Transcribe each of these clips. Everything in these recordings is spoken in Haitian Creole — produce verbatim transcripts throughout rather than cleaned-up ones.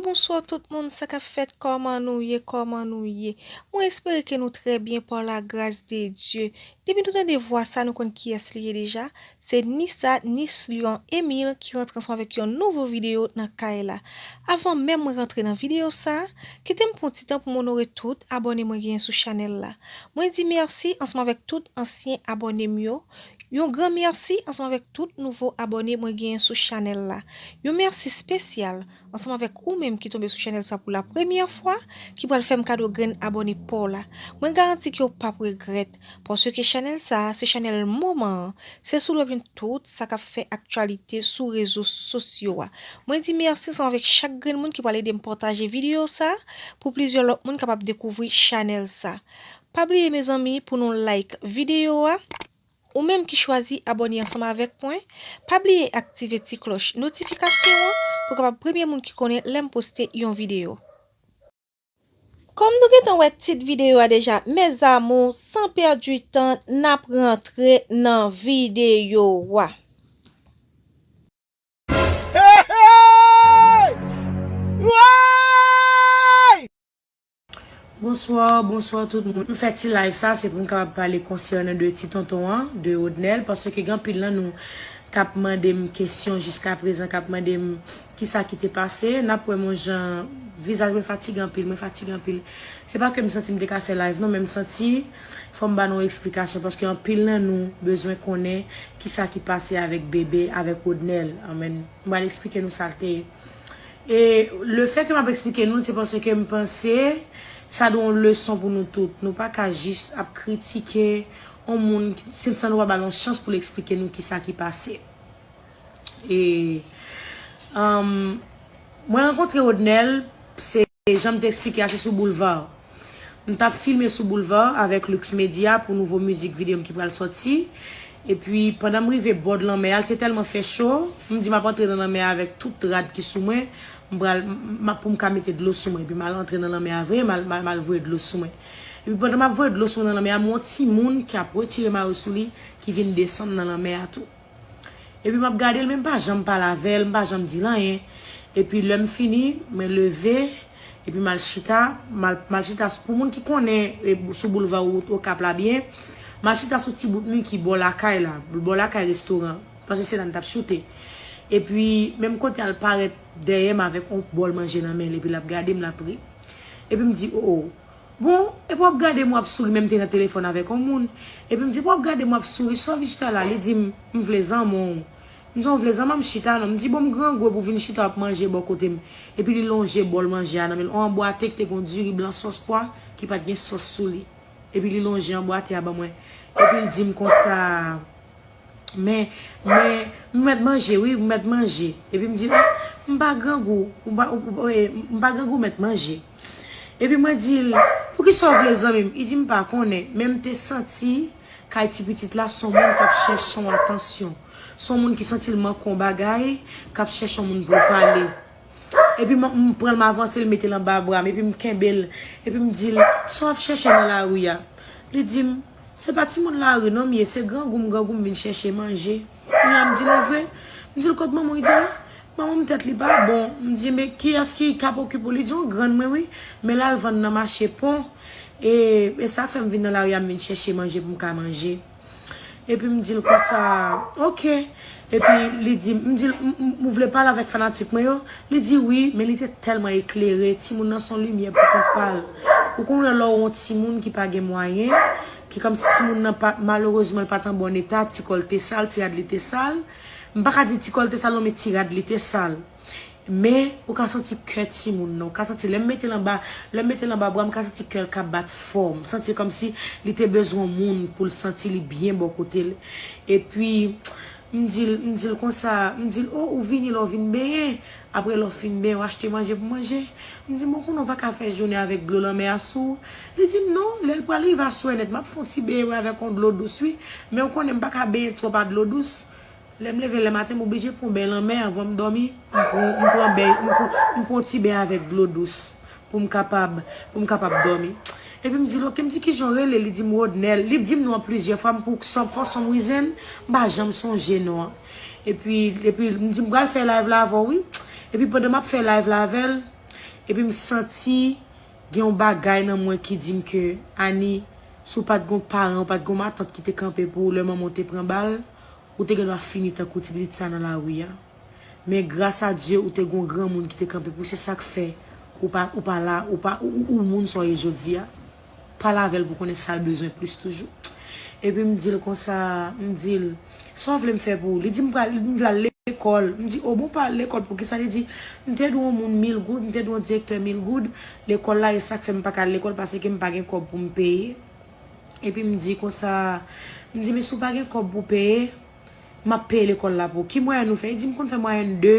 Bonswa tout moun, sa k ap fèt, kòman nou ye, kòman nou ye? Mwen espere ke nou trè byen pa la gras de Dye. Depi nou tande vwa sa, nou konn kiyès li ye deja. Se ni sa, ni Lyon Emile ki rantre ansanm avèk yon nouvo videyo nan kay la. Avan menm mwen rantre nan videyo sa, kite m pran ti tan pou m onore tout abòne mwen genyen sou chanèl la. Mwen di mèsi ansanm avèk tout ansyen abòne m yo. Yon gran mèsi ansanm avèk tout nouvo abòne mwen genyen sou chanèl la. Yon mèsi espesyal ansanm avèk ou menm ki tonbe sou chanèl sa pou la premyè fwa, ki pral fè m kado grenn abòne pa w la. Mwen garanti ke w p ap regrèt, paske chanèl sa a se chanèl moman an. Se sou li w ap jwenn tout sa k ap fè aktyalite sou rezo sosyo a. Mwen di mèsi ansanm avèk chak grenn moun ki pral ede m pataje videyo sa a pou plizyè lòt moun kapab dekouvri chanèl sa. Pa bliye mezanmi pou nou like videyo a. Ou menm ki chwazi abòne ansanm avèk mwen, pa bliye aktive ti klòch notifikasyon an pou w kapab premye moun ki konnen lè m poste yon videyo. Kòm nou gentan wè tit videyo a deja, mes amours, san pèdi tan, n ap rantre nan videyo a. Bonswa, bonswa tout moun. M fè ti live sa, se pou m kapab pale konsènan de ti tonton an, de Rodnel, paske gen anpil nan nou k ap mande m kesyon jiskaprezan, k ap mande m kisa ki te pase. N ap wè m yon jan, vizaj mwen fatige anpil, mwen fatige anpil. Se pa ke m santi m te ka fè live non, men m santi fò m ba nou yon eksplikasyon, paske anpil nan nou bezwen konnen kisa ki pase avèk bebe, avèk Rodnel. Anmwey, m pral eksplike nou sa l te ye. E lefètke m ap eksplike nou l, se paske m panse sa dwe yon leson pou nou tout. Nou pa ka jis ap kritike yon moun ki- san nou pa ba l yon chans pou l eksplike nou kisa ki pase. E um, mwen rankontre Rodnel, se jan m te eksplike a, se sou boulva. M t ap filme sou boulva avèk Lux Media pou nouvo mizik videyo m ki pral sòti. Epi pandan m rive bòd lanmè a, l te tèlman fè cho, m di m ap antre nan lanmè a avèk tout rad ki sou mwen, m pral m ap pou m ka mete dlo sou mwen. Epi m al antre nan lanmè a vre, m al m al voye dlo sou mwen. Epi pandan m ap voye dlo sou mwen nan lanmè a, m wè yon timoun ki ap retire mayo sou li, ki vin desann nan lanmè a tou. Epi m ap gade l, men m pa janm pale avè l, m pa janm di l anyen. Epi lè m fini, mwen leve, epi m al chita, m al, m al chita, pou moun ki konnen e, sou boulva Okap la byen, m al chita sou ti bout mi ki bò lakay la, bò lakay restoran, paske se la n t ap choute. Epi menm kote a l parèt dèyè m avèk yon bòl manje nan men l, epi l ap gade m, l ap ri. Epi m di, o, o, Bon, epi w ap gade m w ap souri, men m te nan telefòn avèk yon moun. Epi m di, epi w ap gade m w ap souri, sa w vin chita la? Li di m, m vle zanmi w. M di, w vle zanmi m chita non. M di, bon, m grangou epi w vin chita w ap manje bò kote m. Epi li lonje bòl manje a nan men l, yon anbwate ki te gen yon diri blan sòs pwa ki pa t gen sòs sou li. Epi li lonje anbwate a ban mwen. Epi l di m konsa, Men, men, m mèt manje, wi, m mèt manje. Epi m di l, m pa grangou, ou pa, ou, ou, e, m pa grangou, m mèt manje. Epi mwen di l, poukisa w vle zanmi m? Li di m pa konnen, men m te santi kay ti pitit la, s on moun k ap chèche yon atansyon. S on moun ki santi l manke yon bagay, k ap chèche yon moun pou l pale. Epi m, m pran l, m avanse l, mete l anba bra m, epi m kenbe l, epi m di l, sa w ap chèche nan lari a? Li di m, se pa timoun lari non m ye, se grangou m, grangou m vin chèche manje. Kounye a m di l, ou vre? M di l, kot manman w? Li di, a, manman m tèt li pa bon. M di, men kiyès ki k ap okipe w? Li di, yon grann mwen wi, men l al vann nan mache pon. E, e sa fè m vin nan lari a, m vin chèche manje pou m ka manje. Epi m di l konsa, oke. Epi li di, m di l, m, m, ou vle pale avèk fanatik mwen yo? Li di wi, men li te tèlman eklere, timoun nan s on limyè pou kont pa l. Ou konnen lè w yon timoun ki pa gen mwayen, ki kòmsi timoun nan pa, malerezman, l pa t an bòn eta, ti kò l te sal, ti rad li te sal. M pa ka di ti kò l te sal non, men ti rad li te sal. Men, ou ka santi kè timoun nan, ou ka santi lè m mete l anba, lè m mete l anba bra, m ka santi kè l ka bat fò, m santi kòmsi li te bezwen yon moun pou l santi li byen bò kote l. Epi, m di l, m di l konsa, m di l, o, ou vini lè w vin benyen, apre lè w fin benyen, w achte manje pou manje. M di, bon, konnen w pa ka fè jounen avèk dlo lanmè a sou ou. Li di m, non, lè l pral rive aswè nèt, m ap fè yon ti benyen wi avèk yon dlo dous wi, men ou konnen m pa ka benyen twòp a dlo dous. Lè m leve lè maten, m oblije pran beny lanmè anvan m dòmi. M pran, m pran beny, m pran, m pran ti beny avèk dlo dous pou m kapab, pou m kapab dòmi. Epi m di l, oke, m di, kijan w rele? Li di m, Rodnel. Li di m non an plizyè fwa, m pou, for some reason, m pa janm sonje non an. Epi, epi m di, m pral fè live la avè w wi. Epi pandan m ap fè live la avè l, Epi m santi gen yon bagay nan mwen ki di m ke, Ani, si w pa t gon paran, w pa t gon matant ki te kanpe pou ou lè manman w te pran bal, ou te gen dwa fini tankou ti pitit sa nan lari a. Men gras a Dye, ou te gon granmoun ki te kanpe pou, se sa k fè ou pa, ou pa la, ou pa, ou, ou, ou moun sa w ye jodi a. Pale avè l pou konnen sa l bezwen plis toujou. Epi m di l konsa, m di l, sa w vle m fè pou ou? Li di m pral, m vle al lekòl. M di, o bon, pral lekòl pou kisa? Li di, m te dwe yon moun mil goud, m te dwe yon direktè mil goud. Lekòl la, e sa k fè m pa ka al lekòl, paske m pa gen kòb pou m peye. Epi m di konsa, m di, men si w pa gen kòb pou peye, m ap peye lekòl la pou ou. Ki mwayèn ou fè? Li di m konn fè mwayèn de,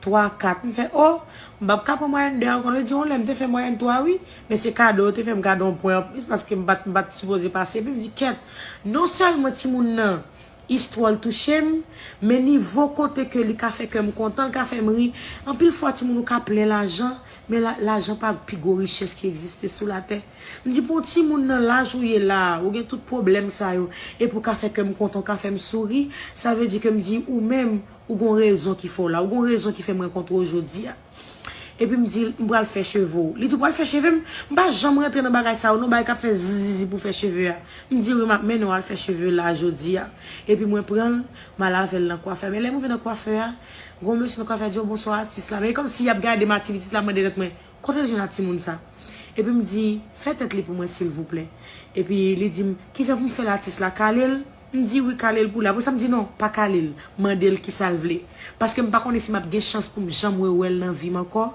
twa, kat. M fè, o, m p ap ka pran mwayèn de ankò. Li di, yon lè m te fè mwayèn twa, wi, men se kado, yo te fè m kado yon pwen anplis paske m pa t, m pa t sipoze pase. Epi m di, kèt, non sèlman timoun nan, istwa l touche m, men nivo kote ke li ka fè kè m kontan, l ka fè m ri. Anpil fwa, timoun ou ka plen lajan, men la, lajan pa pi gwo richès ki egziste sou latè. M di, pou yon timoun nan laj ou ye la, ou gen tout pwoblèm sa yo, epi w ka fè kè m kontan, w ka fè m souri, sa vle di ke m di, ou menm, ou gon rezon ki fè w la, ou gon rezon ki fè m rankontre w jodi a. Epi m di l, m pral fè cheve w. Li di, w pral fè cheve m? M pa janm rantre nan bagay sa yo, non, bagay k ap fè zizizi pou fè cheve a. M di, wi, m ap mennen w al fè cheve la jodi a. Epi mwen pran l, m al avè l nan kwafè. Men lè m rive nan kwafè a, gon mesye nan kwafè a di, o, bonswa, atis la. Men e kòmsi y ap gade m, a ti pitit la mande tèt mwen, kote l jwenn ak timoun sa? Epi m di, fè tèt li pou mwen, silvouplè. Epi li di m, kijan pou m fè l, atis la? Kale l? M di, wi, kale l pou li. Apre sa, m di, non, pa kale l. Mande l kisa l vle. Paske m pa konnen si m ap gen chans pou m janm rewè l nan vi m ankò.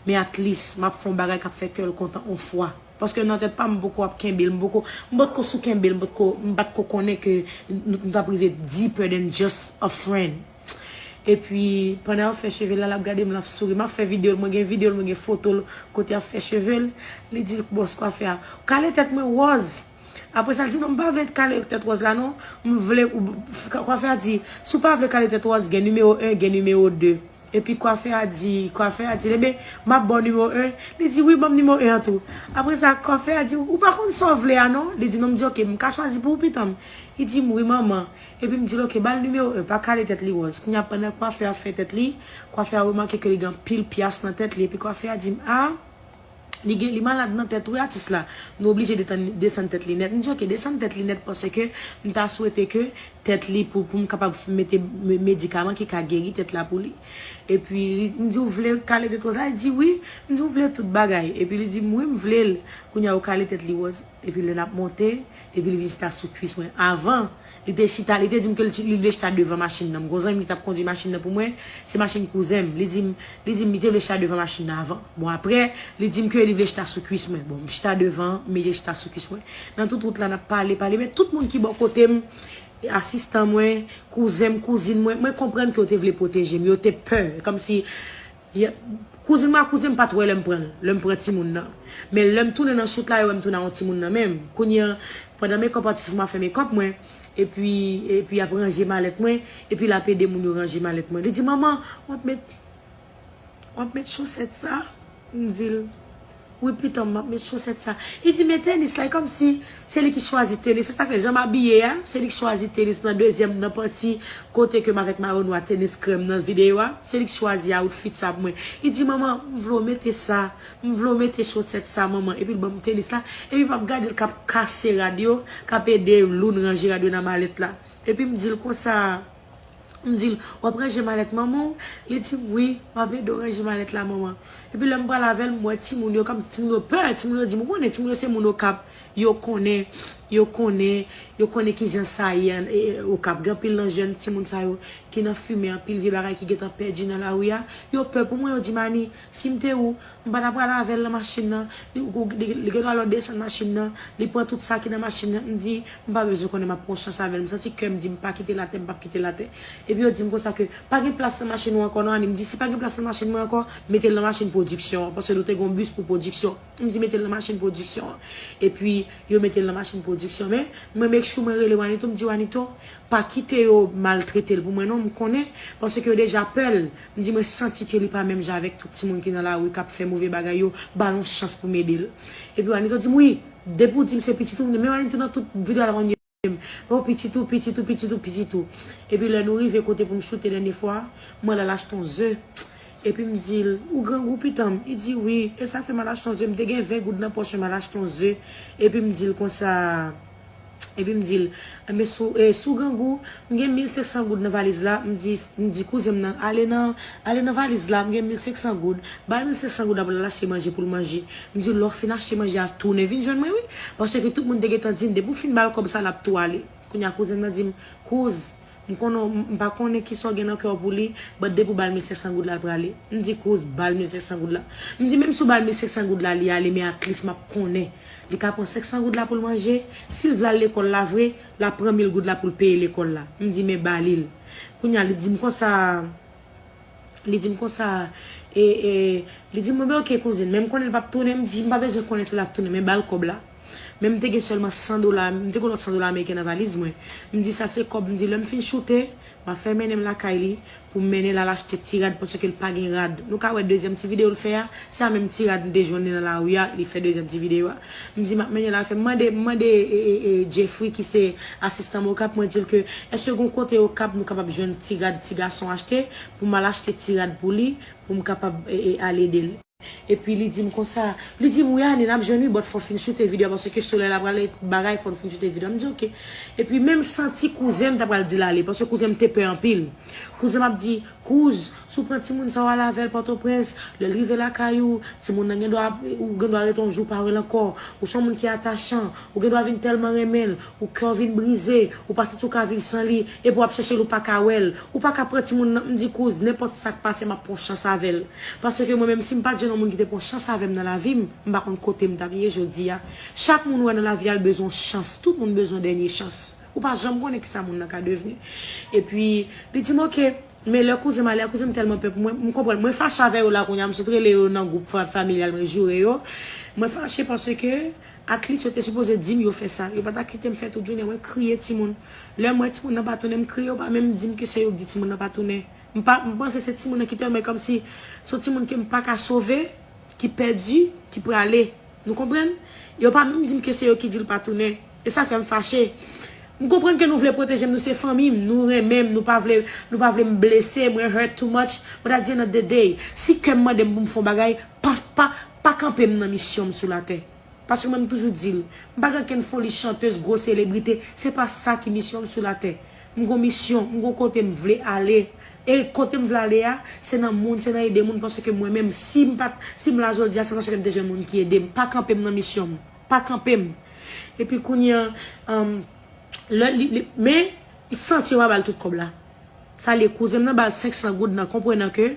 Men at least, m ap fè yon bagay k ap fè kè l kontan yon fwa. Paske nan tèt pa m, m poko ap kenbe l. M poko, m potko sou kenbe l. M potko, m pa t ko konnen ke nou, nou t ap rive deeper than just a friend. Epi, pandan y ap fè cheve l la, l ap gade m, l ap souri. M ap fè videyo l, mwen gen videyo l, mwen gen foto l, kote y ap fè cheve l. Li di bòs kwafè a, kale tèt mwen wòz. Apre sa, l di, non, m pa vle kale tèt wòz la, non. M vle, ou, f-, kwafè a di, si w pa vle kale tèt wòz, gen nimewo en, gen nimewo de. Epi kwafè a di, kwafè a di, ebyen, m ap ba w nimewo en. Li di, wi, ban m nimewo en an tou. Apre sa, kwafè a di, ou pa konn sa w vle a, non? Li di, non, m di, oke, m ka chwazi pou ou, pitit mwen. Li di m, wi, manman. Epi m di l, oke, ba l nimewo en, pa kale tèt li wòz. Kounye a, pandan kwafè a fè tèt li, kwafè a remake ke li gen anpil pyas nan tèt li. Epi kwafè a di m, a, li gen, li malad nan tèt, wi, atis la. Nou oblije detann, desann tèt li nèt. M di, oke, desann tèt li nèt, paske m ta swete ke tèt li pou, pou m kapab mete me-, medikaman ki ka geri tèt la pou li. Epi li, m di, ou vle kale tèt wòz la? Li di, wi. M di, ou vle tout bagay? Epi li di m, wi, m vle l. Kounye a, yo kale tèt li wòz. Epi lè n ap monte, epi li vin chita sou kwis mwen. Avan, li te chita, li te di m ke li, li vle chita devan machin nan. M gon zanmi m ki t ap kondui machin nan pou mwen, se machin kouzen m. Li di m, li di m li te vle chita devan machin nan avan. Bon, apre, li di m ke li vle chita sou kwis mwen. Bon, m chita devan, m mete chita sou kwis mwen. Nan tout wout la, n ap pale, pale, men tout moun ki bò kote m, asistan mwen, kouzen m, kouzin mwen, mwen konprann ke yo te vle pwoteje m, yo te pè, kòmsi, kouzin mwen ak kouzen m pa t wè lè m pran, lè m pran timoun nan. Men lè m tounen nan chout la, yo wè m tounen a yon timoun nan men m. Kounye a, pandan makeup artist mwen ap fè makeup mwen, epi, epi y ap ranje malèt mwen, epi l ap ede moun yo ranje malèt mwen. Li di, manman, w ap met, w ap met chosèt sa? M di l, wi, pitit mwen, m ap met chosèt sa. Li di, men tenis la, e kòmsi se li ki chwazi tenis. Se sa k fè jan m abiye a, se li ki chwazi tenis nan dezyèm, nan pati kote ke m avèk mayo nwa tenis krèm nan videyo a. Se li ki chwazi outfit sa pou mwen. Li di, manman, m vle w mete sa. M vle w mete chosèt sa, manman. Epi l ban m tenis la. Epi m ap gade l k ap kase rad yo, k ap ede Loun ranje rad yo nan malèt la. Epi m di l konsa, m di l, w ap ranje malèt manman w? Li di m, wi, m ap ede w ranje malèt la, manman. Epi lè m pral avè l, m wè timoun yo, kòm timoun yo pè, timoun yo di m, ou konnen, timoun yo se moun Okap, yo konnen, yo konnen, yo konnen kijan sa ye, e, e, Okap. Gen anpil nan jèn timoun sa yo ki nan fimen, anpil vye bagay ki gentan pèdi nan lari a, yo pè pou mwen, yo di m, Ani, si m te ou, m pa ta pral avè l nan machin nan. Li, li, li gen dwa lè w desann machin nan, li pran tout sa ki nan machin nan. M di, m pa bezwen konnen, m ap pran chans avè l. M santi kè m di m pa kite l atè, m p ap kite l atè. Epi yo di m konsa ke, pa gen plas nan machin ou ankò non, Ani. M di, si pa gen plas nan machin mwen ankò, mete l nan machin pwodiksyon an, paske nou te gen yon bis pou pwodiksyon. M di, mete l nan machin pwodiksyon an. Epi, yo mete l nan machin pwodiksyon. Men, mwen make sure mwen rele Wanito, m di, Wanito, pa kite yo maltrete l pou mwen non, m konnen, paske yo deja pè l. M di, mwen santi ke li pa menm jan avèk tout timoun ki nan lari k ap fè move bagay yo, ba l yon chans pou m ede l. Epi Wanito di m, wi, depi w di m se pitit ou, men Wanito nan tout videyo a l ap anniye m. O, pitit ou, pitit ou, pitit ou, pitit ou. Epi lè nou rive kote pou m choute dènye fwa, mwen al achte yon ze. Epi m di l, ou grangou pitan m? Li di wi. E sa fè m al achte yon ze. M te gen ven goud nan pòch mwen, m al achte yon ze. Epi m di l konsa, epi m di l, enben si w, e, si w grangou, m gen mil senk san goud nan valiz la. M di, m di kouzen m nan, ale nan, ale nan valiz la, m gen mil senk san goud. Ba l mil senk san goud la pou l al achte manje pou l manje. M di, lè w fin achte manje a, tounen vin jwenn mwen wi. Paske tout moun te gentan di m, depi w fin ba l kòb sa, l ap tou ale. Kounye a kouzen m nan di m, kouz, m konnen w, m pa konnen kisa w gen nan kè w pou li, but depi w ba l mil senk san goud la, l prale. M di, kouz, ba l mil senk san goud la. M di, menm si w ba l mil senk san goud la, li ale, men at least m ap konnen. Li ka pran senk san goud la pou l manje. Si l vle al lekòl la vre, l ap pran mil goud la pou l peye lekòl la. M di, men ba li l. Kounye a, li di m konsa, li di m konsa, e, e, li di m, mwen, ben, oke, kouzin, men m konnen l p ap tounen, m di, m pa bezwen konnen si l ap tounen, men ba l kòb la. Men m te gen sèlman san dola, m te gen lòt san dola ameriken nan valiz mwen. M di, sa se kòb, m di, lè m fin choute, m ap fè mennen m lakay li, pou m mennen l al achte ti rad, paske l pa gen rad. Nou ka wè dezyèm ti videyo l fè a, se a menm ti rad m te jwenn li nan lari a, li fè dezyèm ti videyo a. M di, m ap mennen l al fè, m mande, m mande, e, e, e, Jeffrey, ki se asistan m Okap, mwen di l ke, èske gon kote Okap nou kapab jwenn ti rad ti gason achte, pou m al achte ti rad pou li, pou m kapab, e, e, al ede l. Epi li di m konsa, li di m, wi, Ani, n ap jwenn wi, but fò w fin choute videyo a, paske solèy la prale bagay, fò n fin choute videyo a. M di, oke. Epi menm santi kouzen m ta pral di l ale, paske kouzen m te pè anpil. Kouzen m ap di, kouz, si w pran timoun sa w al avè l Pòtoprens, lè l rive lakay ou, timoun nan gen dwa, ou gen dwa rete yon jou w pa wè l ankò. Ou se yon moun ki atachan, ou gen dwa vin tèlman renmen l, ou kè w vin brize, ou pa santi w ka viv san li, epi w ap chèche l, ou pa ka wè l, ou pa ka pran timoun nan. M di, kouz, nenpòt sa k pase, m ap pran chans avè l. Paske mwen menm, si m pa t jwenn yon moun ki te pran chans avè m nan lavi m, m pa konn kote m t ap ye jodi a. Chak moun ou wè nan lavi a, l bezwen yon chans. Tout moun bezwen yon dènye chans. Ou pa janm konnen kisa moun nan ka devni. Epi, li di m, oke, men lè kouzen m ale a, kouzen m tèlman pè pou mwen, m konprann. Mwen fache avè yo la kounye a, m sot rele yo nan gwoup fa-, familyal, mwen joure yo. Mwen fache paske at least yo te sipoze di m yo fè sa. Yo pa ta kite m fè tout jounen, mwen kriye timoun. Lè m wè timoun nan pa tounen, m kriye, yo pa menm di m ke se yo k di timoun nan pa tounen. M pa, m panse se timoun nan ki tèlman kòmsi se yon timoun ke m pa ka sove, ki pèdi, ki prale. Nou konprann? Yo pa menm di m ke se yo ki di l pa tounen. E sa fè m fache. M konprann ke nou vle pwoteje m, nou se fanmi m, nou renmen m, nou pa vle, nou pa vle m blese, mwen hurt too much. But at the end of the day, si kè m mande m pou m fè yon bagay, pa, pa, pa kanpe m nan misyon m sou latè. Paske mwen, m toujou di l, m pa gen okenn foli chantèz, gwo selebrite, se pa sa ki misyon m sou latè. M gon misyon, m gon kote m vle ale. E kote m vle ale a, se nan moun, se nan ede moun, paske mwen menm, si m pa t, si m la jodi a, se paske m te jwenn moun ki ede m. Pa kanpe m nan misyon m. Pa kanpe m. Epi kounye a, um, lè li, li, men, m santi yo pa ba l tout kòb la. Sa li ye, kouzen m nan ba l senk san goud nan, konprenan ke,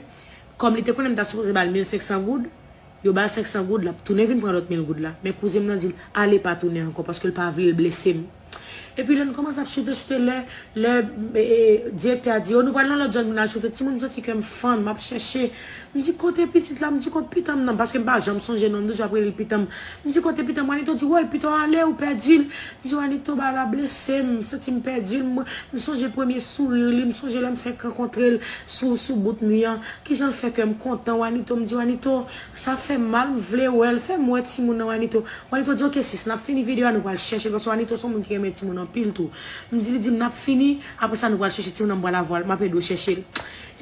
kòm li te konnen m ta sipoze ba l mil senk san goud, yo ba l senk san goud, l ap tounen vin pran lòt mil goud la. Men kouzen m nan di l, ale pa tounen ankò, paske l pa vle l blese m. Epi lè n kòmanse ap choute, choute, lè, lè, e, e, direktè a di, o, nou pral nan lòt zòn pou n al choute, timoun, m santi ke m fann, m ap chèche. M di, kote pitit la? M di, kot pitan m nan? Paske m pa janm sonje non l, m toujou ap rele l pitan m. M di, kote pitan m? Anito di, woy, pitan w ale, ou pèdi l. M di, Anito, bagay la blese m, m santi m pèdi l. M, m sonje premye souri li, m sonje lè m fenk rankontre l sou, sou bout mi an. Kijan l fè kè m kontan, Anito? M di, Anito, sa fè m mal, m vle wè l, fè m wè timoun nan, Anito. Anito di, oke, sis, n ap fini videyo a, nou pral chèche l, paske Anito se yon moun ki renmen timoun anpil tou. M di, li di m, n ap fini, apre sa, nou pral chèche timoun nan, m pral avwa l, m ap ede w chèche l.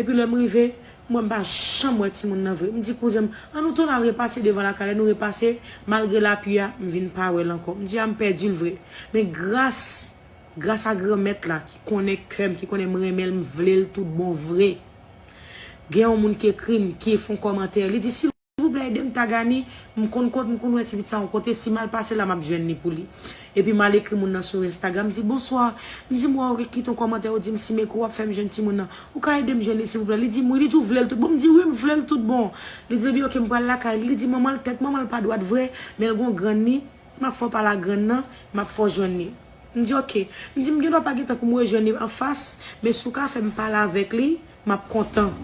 Epi lè m rive, mwen, m pa janm wè timoun nan vre. M di kouzen m, ann nou tounen al repase devan lakay la, nou repase, malgre lapli a, m vin pa wè l ankò. M di, a, m pèdi l vre. Men gras, gras a Granmèt la, ki konnen kè m, ki konnen m renmen l, m vle l tout bon vre. Gen yon moun ki ekri m, ki fè yon kòmantè, li di, silvouplè, ede m tag Ani, m konn kot, m konn wè ti pitit sa yon kote, si m al pase la, m ap jwenn li pou li. Epi m al ekri moun nan sou Instagram, m di, bonswa, m di, m wè w kite yon kòmantè, ou di m si m ekri w ap fè m jwenn timoun nan. Ou ka ede m jwenn li, silvouplè? Li di m wi, li di w vle l tout bon. M di wi, m vle l tout bon. Li di, ebyen, oke, m pral lakay li. Li di, manman l, tèt manman l pa dwat vre, men l gon grann li. M ap fè w pale a grann nan, m ap fè w jwenn li. M di, oke. M di, m gen dwa pa gen tan pou m rejwenn li anfas, men si w ka fè m pale avèk li, m ap kontan.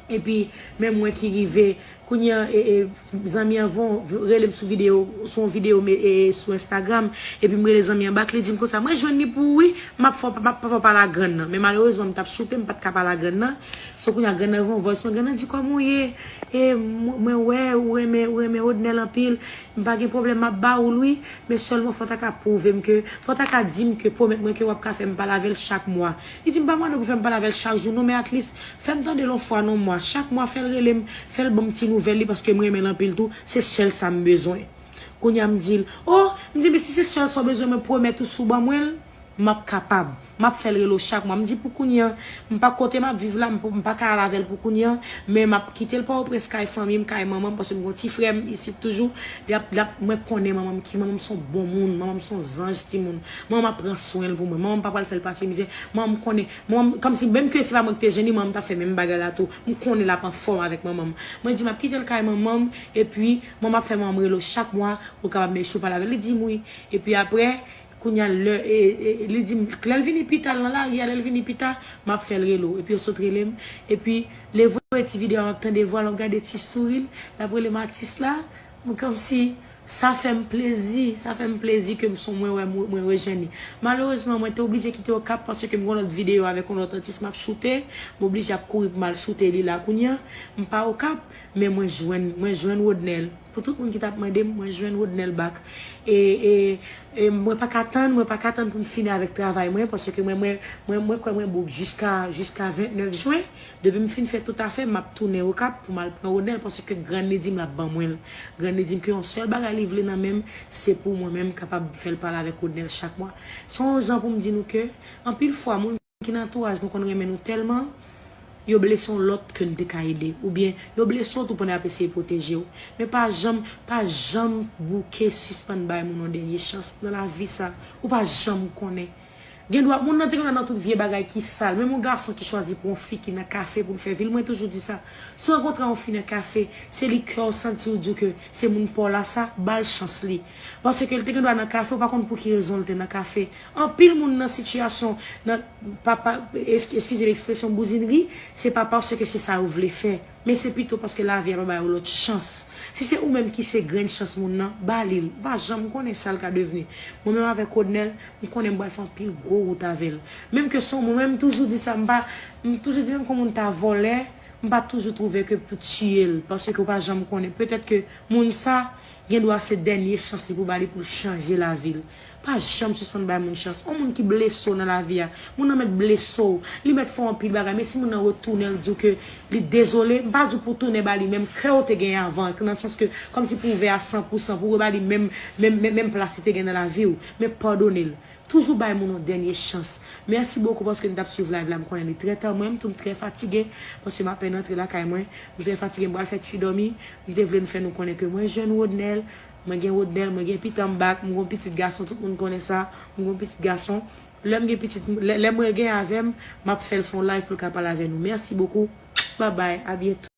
Epi, men mwen ki rive, kounye a, e, e, zanmi an von, rele m sou videyo, sou yon videyo, e, e, sou Instagram, epi m rele zanmi an bak, li di m konsa, mwen jwenn li pou ou wi, m ap fè, m ap fè w pale a grann nan. Men malerezman, m t ap choute, m pa t ka pale a grann nan. So, kounye a, grann nan voye yon voice, grann nan di, kòman w ye? E, mwen, mwen wè, ou renmen, ou renmen Odnel anpil. M pa gen pwoblèm, m ap ba ou l wi. Men sèlman, fò w ta ka pwouve m ke, fò w ta ka di m ke, pwomèt mwen ke w ap ka fè m pale avè l chak mwa. Li di m pa mande w pou fè m pale avè l chak jou, non, men at least, fè m tande l yon fwa nan mwa. Chak mwa, fè l rele m, fè l ban m ti nouvèl li, paske m renmen l anpil tou. Se sèl sa m bezwen. Kounye a, m di l, oh, m di, men si se sèl sa w bezwen, mwen pwomèt ou, si w ban mwen l, m ap kapab. M ap fè l rele w chak mwa. M di, pou kounye a, m pa kote m ap viv la, m, m pa ka al avè l pou kounye a, men m ap kite l Pòtoprens kay fanmi m, kay manman m, paske m gen yon ti frè m isit toujou. L ap, l ap, mwen konnen manman m ki, manman m se yon bon moun, manman m se yon zanj timoun. Manman m ap pran swen l pou mwen. Manman m pa pral fè l pase mizè. Manman m konnen, manman m, kòmsi menm ke se pa mwen ki te jwenn li, manman m t ap fè menm bagay la tou. M konnen l ap anfòm avèk manman m. Mwen di, m ap kite l kay manman m, epi manman m ap fè manman m rele w chak mwa, ou kapab menm si w pale avè l. Li di m wi. Epi apre, kounye a, lè, e, e, li di m, lè l vini pita, l nan lari a, lè l vini pita, m ap fè l rele w. Epi yo sot rele m. Epi, lè voye ti videyo a, m ap tande vwa l, m ap gade ti souri l, l ap rele m atis la. Mwen kòmsi, sa fè m plezi, sa fè m plezi ke m son mwen wè mwen, mwen rejwenn li. Malerezman, mwen te oblije kite Okap paske m gen yon lòt videyo avèk yon lòt atis m ap choute. M oblije ap kouri pou m al choute li la kounye a. M pa Okap, men mwen jwenn, mwen jwenn Rodnel. Pou tout moun ki t ap mande m, mwen jwenn Rodnel back. E, e, e mwen pa ka tann, mwen pa ka tann pou m fini avèk travay mwen, paske mwen, mwen, mwen, mwen kwè mwen bouk jiska, jiska vennèf jen. Depi m fin fè tout afè m, m ap tounen Okap pou m al pran Rodnel, paske grann li di m l ap ban mwen l. Grann li di m ke yon sèl bagay li vle nan men m, se pou mwen menm kapab fè l pale avèk Rodnel chak mwa. Se yon jan pou m di nou ke, anpil fwa, moun ki nan antouraj nou konn renmen nou tèlman, yo blese yon lòt ke n te ka ede. Oubyen, yo blese w tou pandan y ap eseye pwoteje w. Men pa janm, pa janm bouke sispann bay moun yon dènye chans nan lavi sa. Ou pa janm konnen. Gendwa, moun nan te konn nan tout vye bagay ki sal. Menm yon gason ki chwazi pou yon fi ki nan kafe pou l fè vi l, mwen toujou di sa. Si w rankontre yon fi nan kafe, se li kè w santi w di w ke se moun pa w la sa, ba l chans li. Paske l te gendwa nan kafe, ou pa konn pou ki rezon l te nan kafe. Anpil moun nan sitiyasyon, nan, pa, pa, es-, eskize m ekspresyon bouzinri, se pa paske se sa yo vle fè. Men se pito paske lavi a pa ba yo lòt chans. Si se ou menm ki se grenn chans moun nan, ba li l. Ou pa janm konnen sa l ka devni. Mwen menm avèk Rodnel, m konnen m pral fè anpil gwo wout avè l. Menm ke se yon moun, mwen m toujou di sa, m pa, m toujou di menm ke yon moun ta vòlè, m pa toujou twouve ke pou tiye l, paske ou pa janm konnen. Petèt ke moun sa, gendwa se dènye chans li pou ba li pou l chanje lavi l. Pa janm sispann bay moun chans. Yon moun ki blese w nan lavi a, moun nan mèt blese w, li mèt fè w anpil bagay, men si moun nan retounen l di w ke li dezole, m pa di w pou w tounen ba li menm kè w te gen avan, nan sans ke kòmsi pou w ouvè a san pou san, pou w reba li menm, menm, menm, menm plas li te gen nan lavi w, men padone l. Toujou bay moun yon dènye chans. Mèsi bokou paske nou t ap swiv live la. M konnen li trè ta, mwen menm tou m trè fatige paske m apèn rantre lakay mwen. M trè fatige, m pral fè ti dòmi. M te vle nou fè nou konnen ke mwen jwenn Rodnel, mwen gen Rodnel, mwen gen pitan m back, m gon pitit gason, tout moun konnen sa. M gon pitit gason. Lè m gen pitit, lè, lè mwen gen avè m, m ap fè l fè yon live pou l ka pale avè nou. Mèsi bokou. Babay, a byento.